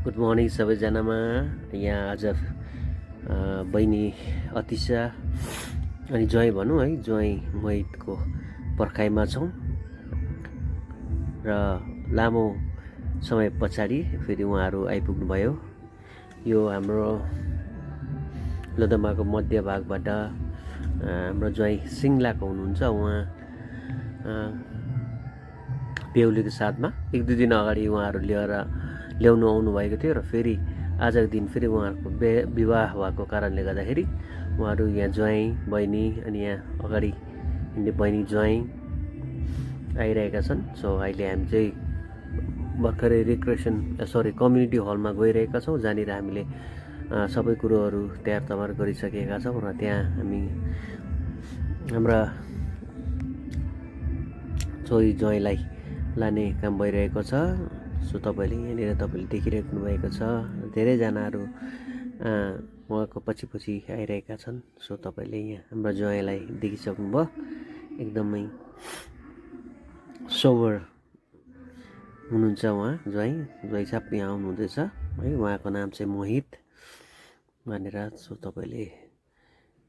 Good morning सबैजनामा। यहाँ आज बहिनी अतिशा अनि ज्वाइँ भनौँ है, ज्वाइँ मोहितको पर्खाइमा छौँ र लामो समय पछाडि फेरि उहाँहरू आइपुग्नुभयो। यो हाम्रो लोधोमाको मध्य भागबाट हाम्रो ज्वाइँ सिङ्लाको हुनुहुन्छ। उहाँ बेहुलीको साथमा एक दुई दिन अगाडि उहाँहरू ल्याउनु आउनुभएको थियो र फेरि आजको दिन फेरि उहाँहरूको विवाह भएको कारणले गर्दाखेरि उहाँहरू यहाँ ज्वाइँ बहिनी अनि यहाँ अगाडि हिँड्ने बहिनी ज्वाइँ आइरहेका छन्। सो अहिले हामी चाहिँ भर्खरै कम्युनिटी हलमा गइरहेका छौँ, जहाँनिर हामीले सबै कुरोहरू तयार तयार गरिसकेका छौँ र त्यहाँ हामी हाम्रा छोरी ज्वाइँलाई लाने काम भइरहेको छ। सो यहाँनिर तपाईँले देखिराख्नु भएको छ, धेरैजनाहरू उहाँको पछि पछि आइरहेका छन्। सो तपाईँले यहाँ हाम्रो ज्वाइँलाई देखिसक्नुभयो, एकदमै सोबर हुनुहुन्छ उहाँ ज्वाइँ साहब यहाँ आउनुहुँदैछ है। उहाँको नाम चाहिँ मोहित भनेर। सो तपाईँले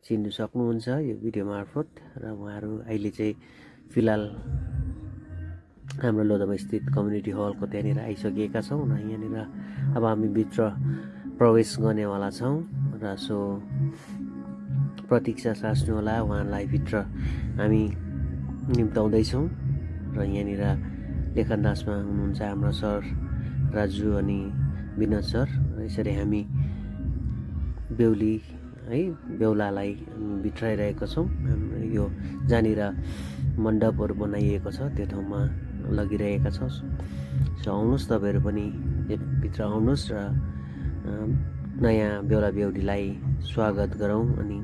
चिन्नु सक्नुहुन्छ यो भिडियो मार्फत। र उहाँहरू अहिले चाहिँ फिलहाल हाम्रो लोधोमा स्थित कम्युनिटी हलको त्यहाँनिर आइसकेका छौँ र यहाँनिर अब हामी भित्र प्रवेश गर्नेवाला छौँ र सो प्रतीक्षा साच्नु होला, उहाँलाई भित्र हामी निम्ताउँदैछौँ। र यहाँनिर लेखनदासमा हुनुहुन्छ हाम्रो सर राजु अनि विनोद सर। यसरी हामी बेहुली है बेहुलालाई भित्राइरहेका छौँ। हाम्रो यो जहाँनिर मण्डपहरू बनाइएको छ त्यो ठाउँमा लगिरहेका छौँ। सो आउनुहोस्, तपाईँहरू पनि भित्र आउनुहोस् र नयाँ बेहुला बेहुलीलाई स्वागत गरौँ अनि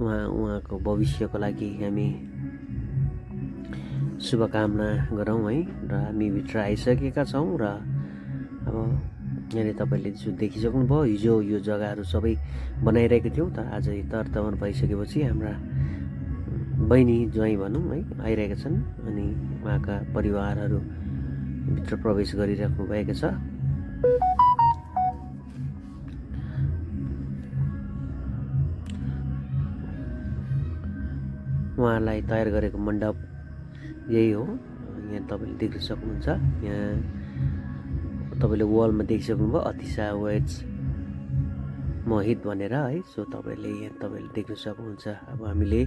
उहाँको भविष्यको लागि हामी शुभकामना गरौँ है। र हामी भित्र आइसकेका छौँ र अब यहाँनिर तपाईँले जो देखिसक्नुभयो, हिजो यो जग्गाहरू सबै बनाइरहेको थियौँ, तर आज तर्तमान भइसकेपछि हाम्रा बहिनी ज्वाइँ भनौँ है आइरहेका छन् अनि उहाँका परिवारहरू भित्र प्रवेश गरिराख्नु भएको छ। उहाँलाई तयार गरेको मण्डप यही हो। यहाँ तपाईँले देख्न सक्नुहुन्छ, यहाँ तपाईँले वालमा देखिसक्नुभयो अतिशा वेड्स मोहित भनेर है। सो तपाईँले देख्न सक्नुहुन्छ। अब हामीले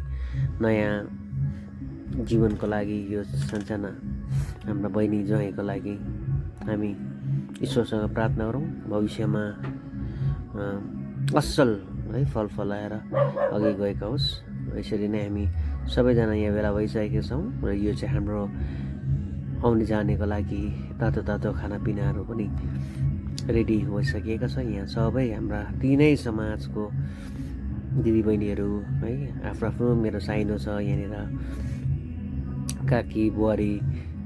नयाँ जीवनको लागि यो सानसाना हाम्रा बहिनी ज्वाइँको लागि हामी ईश्वरसँग प्रार्थना गरौँ, भविष्यमा असल है फल फलाएर अघि गएका होस्। यसरी नै हामी सबैजना यहाँ भेला भइसकेका छौँ र यो चाहिँ हाम्रो आउने जानेको लागि तातो तातो खानापिनाहरू पनि रेडी भइसकेका छ। यहाँ सबै हाम्रा तिनै समाजको दिदीबहिनीहरू है आफ्नो आफ्नो, मेरो साइनो छ यहाँनिर, काकी बुहारी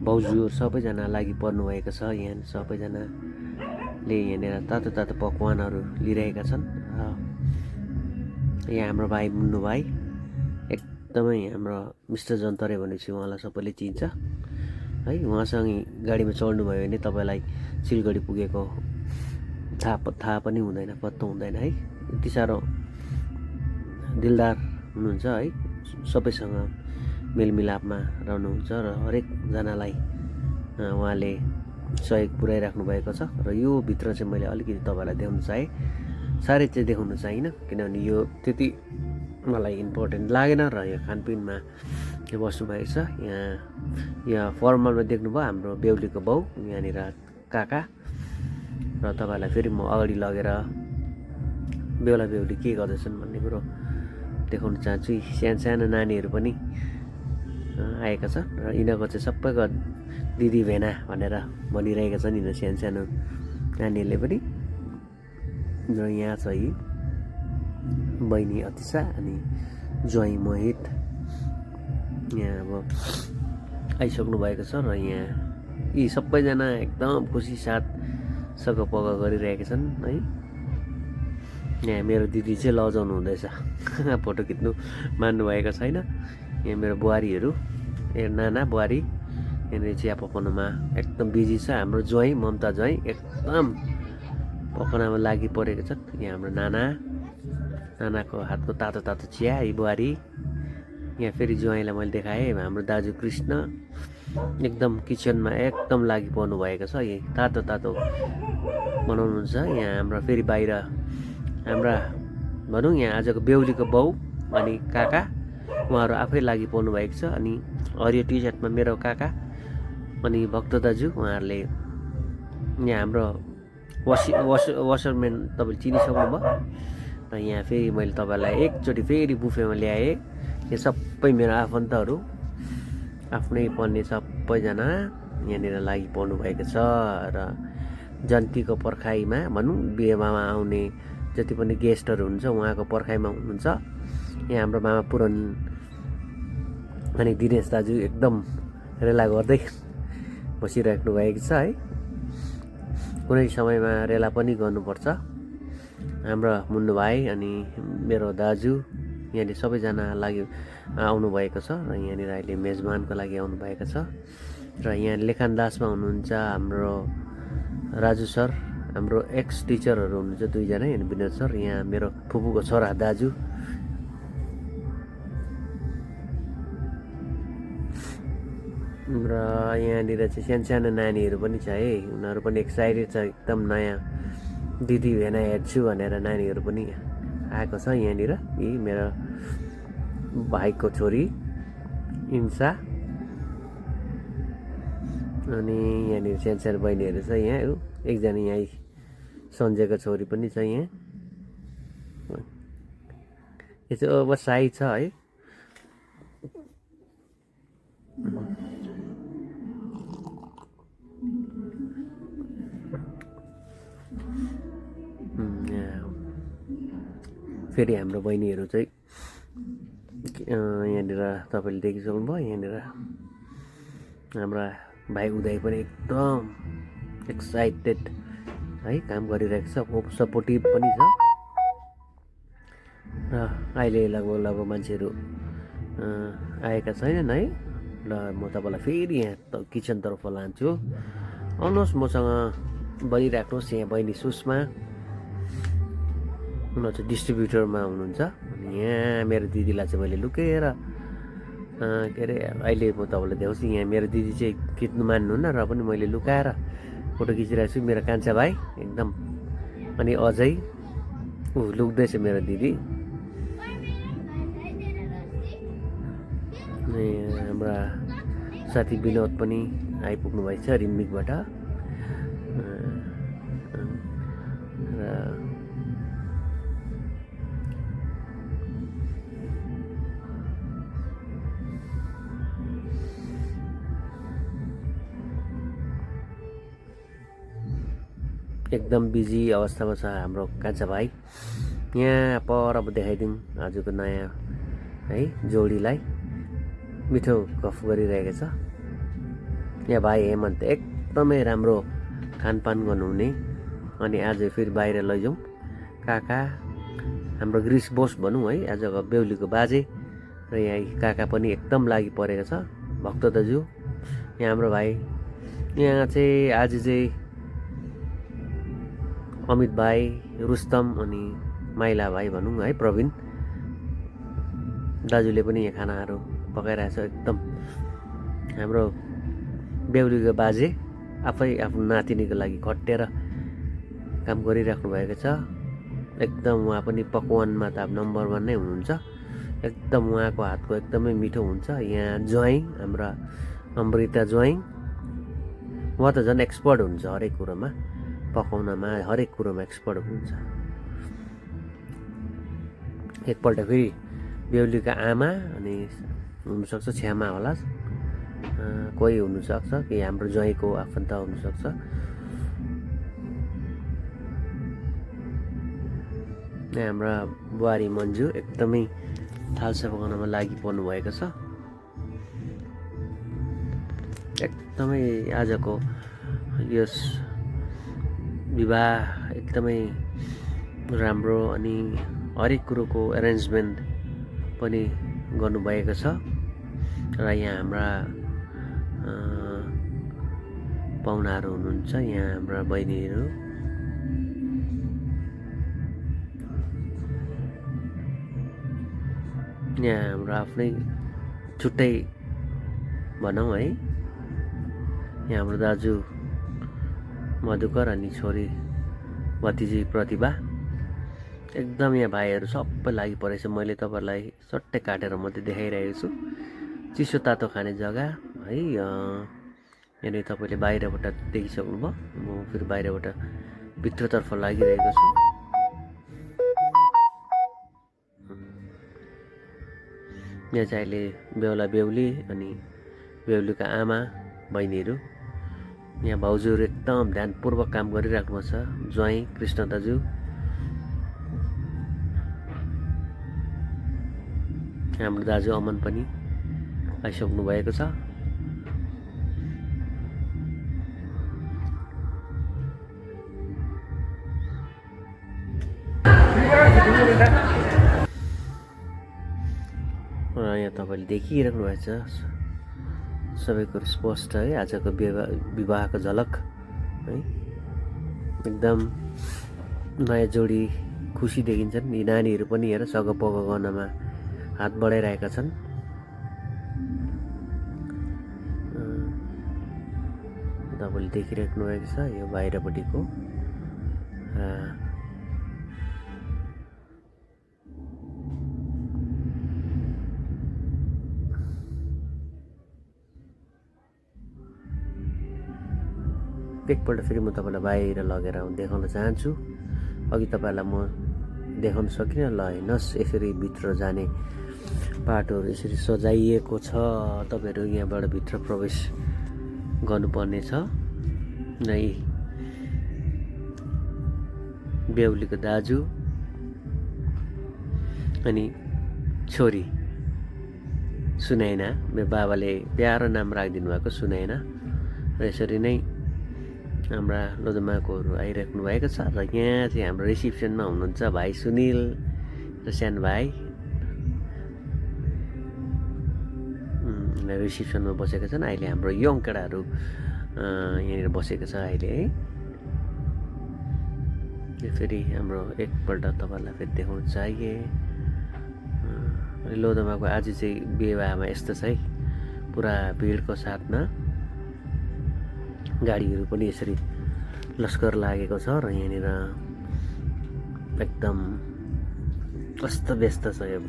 भाउजू सबैजना लागि पर्नुभएको छ। यहाँ सबैजनाले यहाँनिर तातो तातो पकवानहरू लिइरहेका छन्। र यहाँ हाम्रो भाइ मुन्नु भाइ एकदमै हाम्रो मिस्टर जन्तरे भनेपछि उहाँलाई सबैले चिन्छ है। उहाँसँग गाडीमा चढ्नुभयो भने तपाईँलाई सिलगढी पुगेको थाहा पनि हुँदैन, पत्तो हुँदैन है। यति साह्रो दिलदार हुनुहुन्छ है, सबैसँग मेलमिलापमा रहनुहुन्छ र हरेकजनालाई उहाँले सहयोग पुर्याइराख्नु भएको छ। र यो भित्र चाहिँ मैले अलिकति तपाईँलाई देखाउन चाहेँ, साह्रै चाहिँ देखाउन चाहिनँ किनभने यो त्यति मलाई इम्पोर्टेन्ट लागेन। र यो खानपिनमा बस्नुभएको छ। यहाँ फर्मलमा देख्नुभयो हाम्रो बेहुलीको बाउ, यहाँनिर काका। र तपाईँलाई फेरि म अगाडि लगेर बेहुला बेहुली के गर्दैछन् भन्ने कुरो देखाउन चाहन्छु। सानो नानीहरू पनि आएका छन् र यिनीहरूको चाहिँ सबैको दिदी भेना भनेर भनिरहेका छन् यिनीहरू सानो नानीहरूले पनि। र यहाँ चाहिँ बहिनी अतिशा अनि ज्वाइँ मोहित यहाँ अब आइसक्नु भएको छ। र यहाँ यी सबैजना एकदम खुसी साथ सकपक गरिरहेका छन् है। यहाँ मेरो दिदी चाहिँ लजाउनु हुँदैछ, फोटो खिच्नु मान्नु भएको छैन। यहाँ मेरो बुहारीहरू नाना बुहारी यहाँनिर चिया पकाउनुमा एकदम बिजी छ हाम्रो ज्वाइँ ममता ज्वाइँ एकदम पकाउनमा लागि परेको छ। यहाँ हाम्रो नानाको हातको तातो तातो चिया यी बुहारी। यहाँ फेरि ज्वाइँलाई मैले देखाएँ हाम्रो दाजु कृष्ण एकदम किचनमा एकदम लागि पर्नु भएको छ। यही तातो तातो बनाउनुहुन्छ। यहाँ हाम्रो फेरि बाहिर हाम्रा भनौँ यहाँ आजको बेहुलीको बाउ अनि काका उहाँहरू आफै लागि पर्नु भएको छ। अनि हरियो टी सर्टमा मेरो काका अनि भक्त दाजु उहाँहरूले यहाँ हाम्रो वासरम्यान तपाईँले चिनिसक्नुभयो। र यहाँ फेरि मैले तपाईँलाई एकचोटि फेरि बुफेमा ल्याएँ। यो सबै मेरो आफन्तहरू आफ्नै पर्ने सबैजना यहाँनिर लागि पर्नु भएको छ। र जन्तीको पर्खाइमा भनौँ बिहेमा आउने जति पनि गेस्टहरू हुन्छ उहाँको पर्खाइमा हुनुहुन्छ। यहाँ हाम्रो मामा पुरन अनि दिनेश दाजु एकदम रेला गर्दै बसिराख्नु भएको छ है। कुनै समयमा रेला पनि गर्नुपर्छ। हाम्रो मुन्नु भाइ अनि मेरो दाजु यहाँनिर सबैजना लागि आउनुभएको छ। र यहाँनिर अहिले मेजबानको लागि आउनुभएको छ। र यहाँ लेखान्दासमा हुनुहुन्छ हाम्रो राजु सर, हाम्रो एक्स टिचरहरू हुनुहुन्छ दुईजना अनि विनोद सर। यहाँ मेरो फुपूको छोरा दाजु र यहाँनिर चाहिँ सानो नानीहरू पनि छ है। उनीहरू पनि एक्साइटेड छ एकदम नयाँ दिदी भेना हेर्छु भनेर नानीहरू पनि आएको छ यहाँनिर। यी मेरो भाइको छोरी इन्सा अनि यहाँनिर सानो बहिनीहरू छ। यहाँ एकजना यहाँ सञ्जयको छोरी पनि छ। यहाँ यो चाहिँ अब साई छ है। फेरि हाम्रो बहिनीहरू चाहिँ यहाँनिर तपाईँले देखिसक्नुभयो। यहाँनिर हाम्रा भाइ उदय पनि एकदम एक्साइटेड है काम गरिरहेको छ, सपोर्टिभ पनि छ। र अहिले लगभग मान्छेहरू आएका छैनन् है। ल म तपाईँलाई फेरि यहाँ किचनतर्फ लान्छु। आउनुहोस् मसँग बनिराख्नुहोस्। यहाँ बहिनी सुषमा उनीहरू चाहिँ डिस्ट्रिब्युटरमा हुनुहुन्छ। अनि यहाँ मेरो दिदीलाई चाहिँ मैले लुकेर के अरे अहिले म तपाईँलाई देखाउँछु। यहाँ मेरो दिदी चाहिँ खिच्नु मान्नुहुन्न र पनि मैले लुकाएर फोटो खिचिरहेको छु। मेरो कान्छा भाइ एकदम अनि अझै लुक्दैछ मेरो दिदी। अनि हाम्रा साथी विनोद पनि आइपुग्नु भएको छ रिम्बिकबाट। र एकदम बिजी अवस्थामा छ हाम्रो कान्छा भाइ। यहाँ पर अब देखाइदिउँ आजको नयाँ है जोडीलाई मिठो गफ गरिरहेको छ। यहाँ भाइ हेमन्त एकदमै राम्रो खानपान गर्नुहुने। अनि आज फेरि बाहिर लैजाउँ काका हाम्रो ग्रिस बोस भनौँ है आजको बेहुलीको बाजे। र यहाँ काका पनि एकदम लागि परेको छ भक्त दाजु। यहाँ हाम्रो भाइ यहाँ चाहिँ आज चाहिँ अमित भाइ, रुस्तम अनि माइला भाइ भनौँ है प्रवीण दाजुले पनि यहाँ खानाहरू पकाइरहेछ। एकदम हाम्रो बेहुलीको बाजे आफै आफ्नो नातिनीको लागि खटेर काम गरिराख्नु भएको छ। एकदम उहाँ पनि पकवानमा त अब नम्बर 1 नै हुनुहुन्छ। एकदम उहाँको हातको एकदमै मिठो हुन्छ। यहाँ ज्वाइँ हाम्रा अमृता ज्वाइँ उहाँ त झन् एक्सपर्ट हुन्छ हरेक कुरोमा, पकाउनमा हरेक कुरोमा एक्सपर्ट हुनुहुन्छ। एकपल्ट फेरि बेहुलीका आमा अनि हुनसक्छ छ्यामा होला, कोही हुनसक्छ कि हाम्रो ज्वाइँको आफन्त हुनसक्छ। हाम्रा बुहारी मन्जु एकदमै थाल्सा पकाउनमा लागि पर्नु भएको छ। एकदमै आजको यस विवाह एकदमै राम्रो अनि हरेक कुरोको एरेन्जमेन्ट पनि गर्नुभएको छ। र यहाँ हाम्रा पाहुनाहरू हुनुहुन्छ, यहाँ हाम्रा बहिनीहरू। यहाँ हाम्रो आफ्नै छुट्टै भनौँ है, यहाँ हाम्रो दाजु मधुकर अनि छोरी भतिजी प्रतिभा। एकदम यहाँ भाइहरू सबै लागि परेछ। मैले तपाईँहरूलाई सट्टै काटेर मात्रै देखाइरहेको छु। चिसो तातो खाने जग्गा है। यहाँनिर तपाईँले बाहिरबाट देखिसक्नुभयो। म फेरि बाहिरबाट भित्रतर्फ लागिरहेको छु। यहाँ चाहिँ अहिले बेहुला बेहुली अनि बेहुलीका आमा बहिनीहरू, यहाँ भाउजूहरू एकदम ध्यानपूर्वक काम गरिराख्नु छ। ज्वाइँ कृष्ण दाजु, हाम्रो दाजु अमन पनि आइसक्नु भएको छ। र यहाँ तपाईँले देखिराख्नु भएको छ सबै कुरो स्पष्ट है। आजको विवाहको झलक है। एकदम नयाँ जोडी खुसी देखिन्छन्। यी नानीहरू पनि हेर सगपग गर्नमा हात बढाइरहेका छन्। तपाईँले देखिराख्नु भएको छ यो बाहिरपट्टिको। एकपल्ट फेरि म तपाईँलाई बाहिर लगेर देखाउन चाहन्छु। अघि तपाईँहरूलाई म देखाउन सकिनँ। ल हेर्नुहोस्, यसरी भित्र जाने बाटोहरू यसरी सजाइएको छ। तपाईँहरू यहाँबाट भित्र प्रवेश गर्नुपर्ने छ। नै बेहुलीको दाजु अनि छोरी सुनैना, मेरो बाबाले प्यारो नाम राखिदिनु भएको सुनैना। र यसरी नै हाम्रा लोधमाकोहरू आइराख्नु भएको छ। र यहाँ चाहिँ हाम्रो रिसिप्सनमा हुनुहुन्छ भाइ सुनिल र सानो भाइ। रिसिप्सनमा बसेका छन्। अहिले हाम्रो यङ केटाहरू यहाँनिर बसेको छ अहिले है। यो फेरि हाम्रो एकपल्ट तपाईँहरूलाई फेरि देखाउन चाहिए। लोधमाको आज चाहिँ विवाहमा यस्तो छ है, पुरा भिडको साथमा गाडीहरू पनि यसरी लस्कर लागेको छ। र यहाँनिर एकदम अस्तव्यस्त छ यो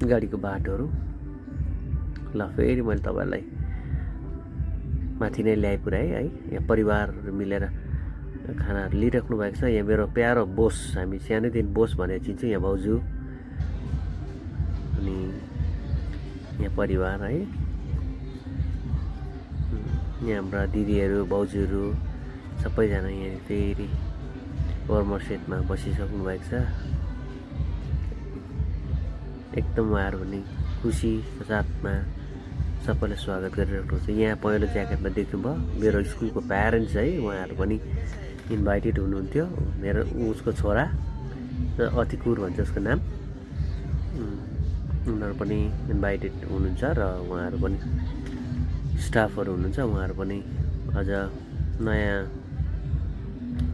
गाडीको बाटोहरू। ल फेरि मैले तपाईँहरूलाई माथि नै ल्याइपुऱ्याएँ है। यहाँ परिवारहरू मिलेर खानाहरू लिइराख्नु भएको छ। यहाँ मेरो प्यारो बोस, हामी सानैदेखि बोस भनेर चिन्छौँ। यहाँ भाउजू अनि यहाँ परिवार है। यहाँ हाम्रा दिदीहरू भाउजूहरू सबैजना यहाँ फेरि वर्मर सेटमा बसिसक्नु भएको छ। एकदम उहाँहरू पनि खुसी साथमा सबैलाई स्वागत गरिराख्नु छ। यहाँ पहिलो ज्याकेटमा देख्नुभयो मेरो स्कुलको प्यारेन्ट्स है, उहाँहरू पनि इन्भाइटेड हुनुहुन्थ्यो। मेरो उसको छोरा अतिकुर भन्छ उसको नाम, उनीहरू पनि इन्भाइटेड हुनुहुन्छ। र उहाँहरू पनि स्टाफहरू हुनुहुन्छ, उहाँहरू पनि अझ नयाँ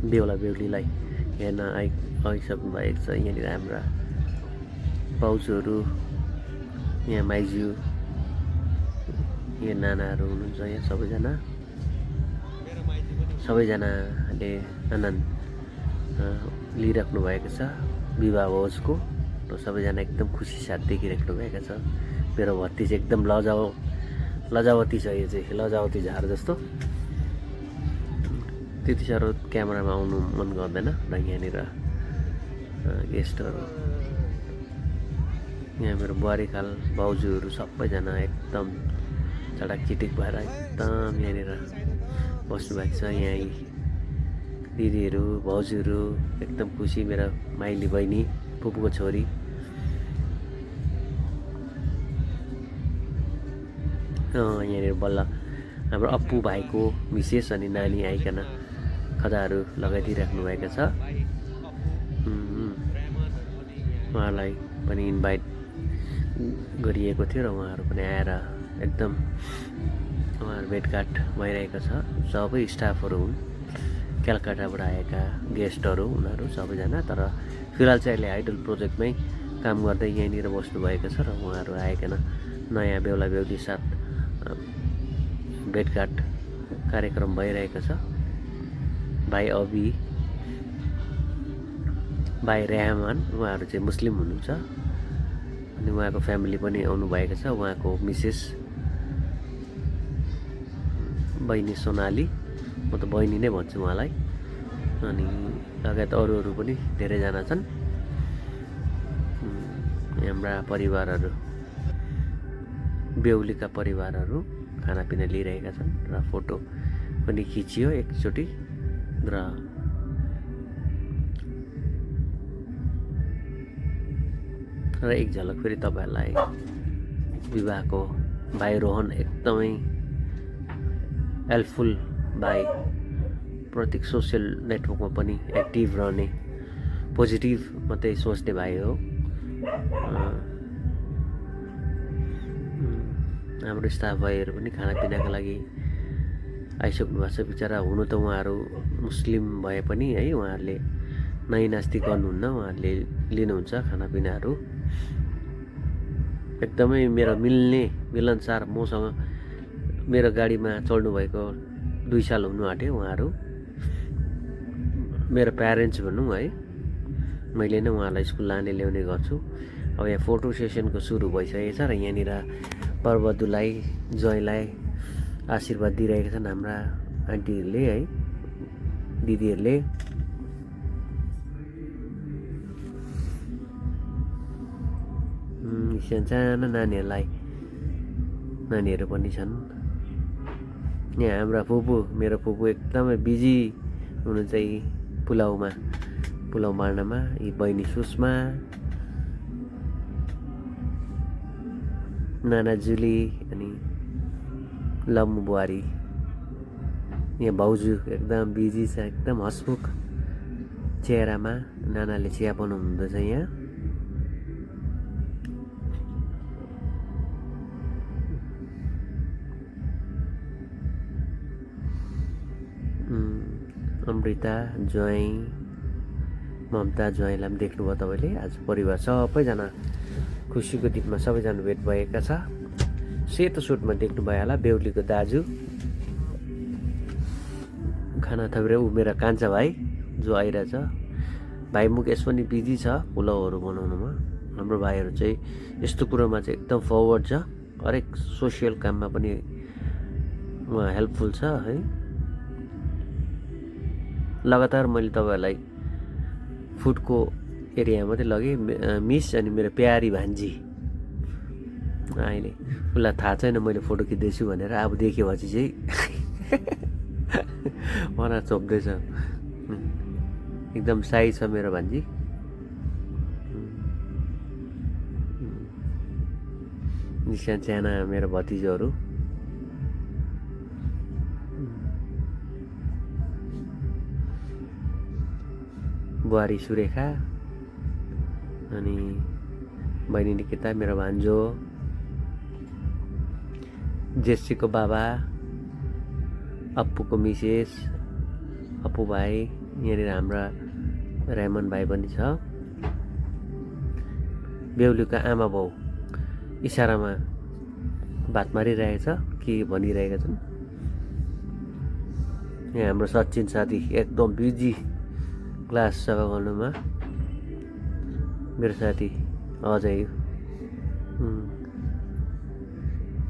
बेहुला बेहुलीलाई हेर्न आइसक्नु भएको छ। यहाँनिर हाम्रा भाउजूहरू, यहाँ माइजू, यहाँ नानाहरू हुनुहुन्छ। यहाँ सबैजनाले आनन्द लिइराख्नु भएको छ विवाह भोजको। र सबैजना एकदम खुसी साथ देखिराख्नु भएको छ। मेरो भत्ती चाहिँ एकदम लजावती छ। यो चाहिँ लजावती झार जस्तो। त्यति साह्रो क्यामेरामा आउनु मन गर्दैन। र यहाँनिर गेस्टहरू, यहाँ मेरो बुहारीकाल भाउजूहरू सबैजना एकदम चटाकचिटिक भएर एकदम यहाँनिर बस्नुभएको छ। यहाँ दिदीहरू भाउजूहरू एकदम खुसी। मेरो माइली बहिनी, फुपूको छोरी, यहाँनिर बल्ल हाम्रो अप्पु भाइको मिसेस अनि नानी आइकन खदाहरू लगाइदिइराख्नु भएको छ। उहाँलाई पनि इन्भाइट गरिएको थियो र उहाँहरू पनि आएर एकदम उहाँहरू भेटघाट भइरहेको छ। सबै स्टाफहरू हुन्, कलकत्ताबाट आएका गेस्टहरू उनीहरू सबैजना। तर फिलहाल चाहिँ अहिले आइडल प्रोजेक्टमै काम गर्दै यहीँनिर बस्नुभएको छ र उहाँहरू आइकन नयाँ बेहुला बेहुली साथ भेटघाट कार्यक्रम भइरहेको छ। भाइ अबी, भाइ रेहमान उहाँहरू चाहिँ मुस्लिम हुनुहुन्छ अनि उहाँको फ्यामिली पनि आउनुभएको छ। उहाँको मिसेस बहिनी सोनाली, म त बहिनी नै भन्छु उहाँलाई, अनि लगायत अरू पनि धेरैजना छन्। हाम्रा परिवारहरू, बेहुलीका परिवारहरू खानापिना लिइरहेका छन् र फोटो पनि खिचियो एकचोटि। र एक झलक फेरि तपाईँहरूलाई विवाहको भाइ रोहन एकदमै हेल्पफुल भाइ, प्रत्येक सोसियल नेटवर्कमा पनि एक्टिभ रहने, पोजिटिभ मात्रै सोच्ने भाइ हो। हाम्रो स्टाफ भाइहरू पनि खानापिनाको लागि आइसक्नु भएको छ। बिचरा हुनु त उहाँहरू मुस्लिम भए पनि है, उहाँहरूले नाइ नास्ति गर्नुहुन्न, उहाँहरूले लिनुहुन्छ खानापिनाहरू। एकदमै मेरो मिलनसार, मसँग मेरो गाडीमा चढ्नुभएको 2 साल हुनु आँट्यो उहाँहरू। मेरो प्यारेन्ट्स भनौँ है, मैले नै उहाँलाई स्कुल लाने ल्याउने गर्छु। अब यहाँ फोटो सेसनको सुरु भइसकेको छ र यहाँनिर वरवधुलाई, ज्वाइँलाई आशीर्वाद दिइरहेका छन् हाम्रा आन्टीहरूले है, दिदीहरूले। साना नानीहरू पनि छन्। यहाँ हाम्रा फुपू, मेरो फुपू एकदमै बिजी हुनुहुन्छ यी पुलाउ बाँड्नमा। यी बहिनी सुषमा, नाना जुली अनि लम्बु बुहारी। यहाँ भाउजू एकदम बिजी छ, एकदम हसमुख चेहरामा। नानाले चिया बनाउनु हुँदैछ यहाँ। अमृता ज्वाइँ, ममता ज्वाइँलाई पनि देख्नुभयो तपाईँले। आज परिवार सबैजना खुसीको दिनमा सबैजना भेट भएका छ। सेतो सुटमा देख्नुभयो होला बेहुलीको दाजु खाना थपेर, ऊ मेरो कान्छा भाइ जो आइरहेछ। भाइ मुकेश पनि बिजी छ पुलाउहरू बनाउनुमा। हाम्रो भाइहरू चाहिँ यस्तो कुरोमा चाहिँ एकदम फरवर्ड छ, हरेक सोसियल काममा पनि उहाँ हेल्पफुल छ है। लगातार मैले तपाईँहरूलाई फुडको एरिया मात्रै लगेँ। मिस अनि मेरो प्यारी भान्जी अहिले उसलाई थाहा छैन मैले फोटो खिच्दैछु भनेर। अब देखेपछि चाहिँ मलाई चोप्दैछ। एकदम साई छ मेरो भान्जी। साना मेरो भतिजोहरू। बुहारी सुरेखा अनि बहिनी निकिता, मेरो भान्जो जेस्सीको बाबा, अप्पूको मिसेस, अप्पू भाइ। यहाँनिर हाम्रा रेमन भाइ पनि छ। बेहुलीको आमा बाउ इसारामा बात मारिरहेछ, के भनिरहेका छन्। यहाँ हाम्रो सचिन साथी एकदम बिजी क्लास सफा गर्नुमा। मेरो साथी अजय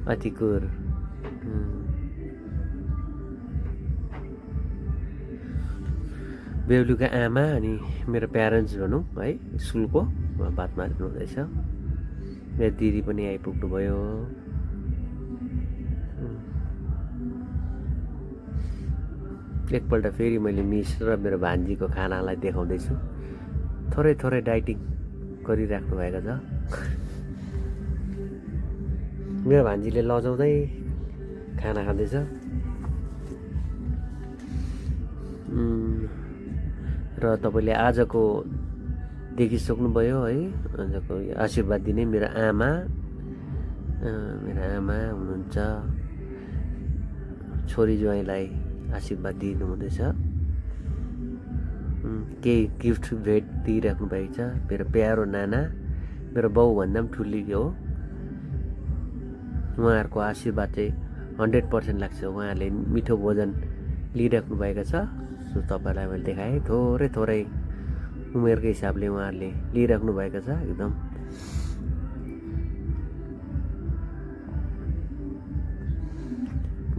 अतिकुर। बेहुलीको आमा अनि मेरो प्यारेन्ट्स भनौँ है, स्कुलको बात मार्नु हुँदैछ। मेरो दिदी पनि आइपुग्नु भयो। एकपल्ट फेरि मैले मिस र मेरो भान्जीको खानालाई देखाउँदैछु। थोरै डाइटिङ गरिराख्नु भएको छ। मेरो भान्जीले लजाउँदै खाना खाँदैछ। र तपाईँले आजको देखिसक्नुभयो है, आजको आशीर्वाद दिने मेरो आमा हुनुहुन्छ। छोरी ज्वाइँलाई आशीर्वाद दिनुहुँदैछ। केही गिफ्ट भेट दिइराख्नु भएको छ। मेरो प्यारो नाना, मेरो बाउभन्दा पनि ठुली हो। उहाँहरूको आशीर्वाद चाहिँ 100% लाग्छ। उहाँहरूले मिठो भोजन लिइराख्नु भएको छ। सो तपाईँलाई मैले देखाएँ। थोरै उमेरको हिसाबले उहाँहरूले लिइराख्नु भएको छ एकदम।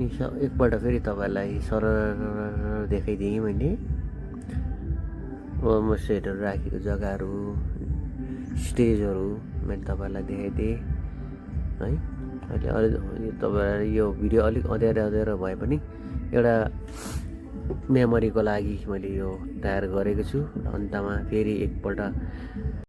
एकपल्ट फेरि तपाईँलाई सरर देखाइदिएँ मैले। होमस्टेहरू राखेको जग्गाहरू, स्टेजहरू मैले तपाईँलाई देखाइदिएँ है। अहिले तपाईँलाई यो भिडियो अलिक अँध्यारो भए पनि एउटा मेमोरीको लागि मैले यो तयार गरेको छु। अन्तमा फेरि एकपल्ट